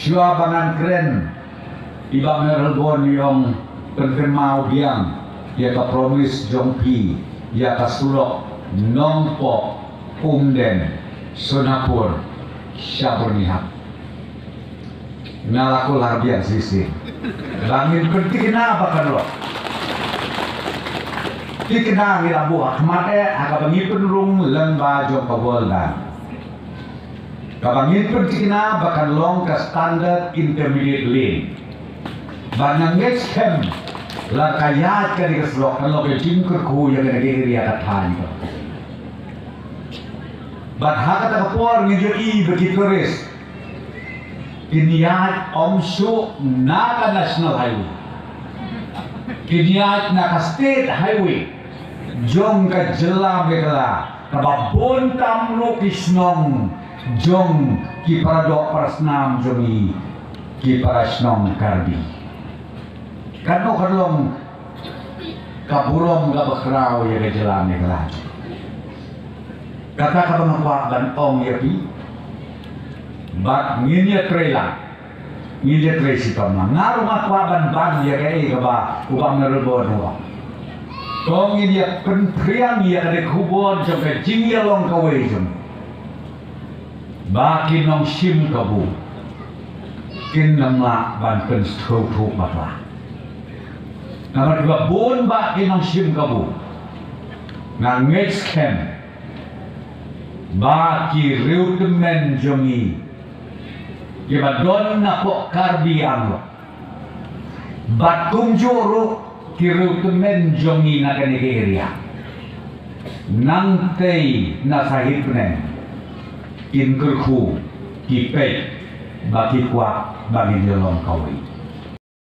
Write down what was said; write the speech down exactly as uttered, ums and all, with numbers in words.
Shuwa ba ngan kren, i Bah Mayor Halbon i ong pynkynmaw biang ïa ka promise jong phi ïa ka surok Nongpoh, Umden, Sonapur sha Byrnihat. Nga la kular biang shisien ba ngin pynthikna ba kan long. Thikna ngi la buh ha khmat eh ha kaba ngi pynrung lyngba jong ka World Bank. Kaba ngin pynthikna ba kan long ka standard intermediate lane. Ba nga ngeit skhem lada ka ïaid kane ka surok kan long ka jingkyrkhu ïa kane ka area ka thaiñ ka. Bad ha kata ka por ngi ïohi ba ki tourist kin ïaid ym shuh na ka National Highway, kin ïaid na ka State Highway jong ka jylla Meghalaya, kaba bun tam ruh ki shnong jong ki paradoh parasnam jong ngi, ki parashnong Karbi. Katno kan long ka burom kaba khraw ïa ka jylla Meghalaya. Kata kaba nga kwah ban ong ïa phi. Bad ngin ïatrei lang, ngin ïatrei shitom lang. Nga ruh nga kwah ban ban ïa kaei kaba u Bah Mayor Halbon u ong. To ngin ïa pynphriang ïa kane ka khubor jong ka jingïalong kawei jong ba ki nongshim kabu kin ym lah ban pynsngewthuh bakla. Namar kiba bun ba ki nongshim kabu, nga ngeit skhem ba ki riewtymmen jong ngi kiba don napoh Karbi Anglong bad kumjuh ruh ki riewtymmen jong ngi na kane ka area, nangtei na sahit bneng kin kyrkhu, ki peit ba ki kwah ba ngin ïalong kawei.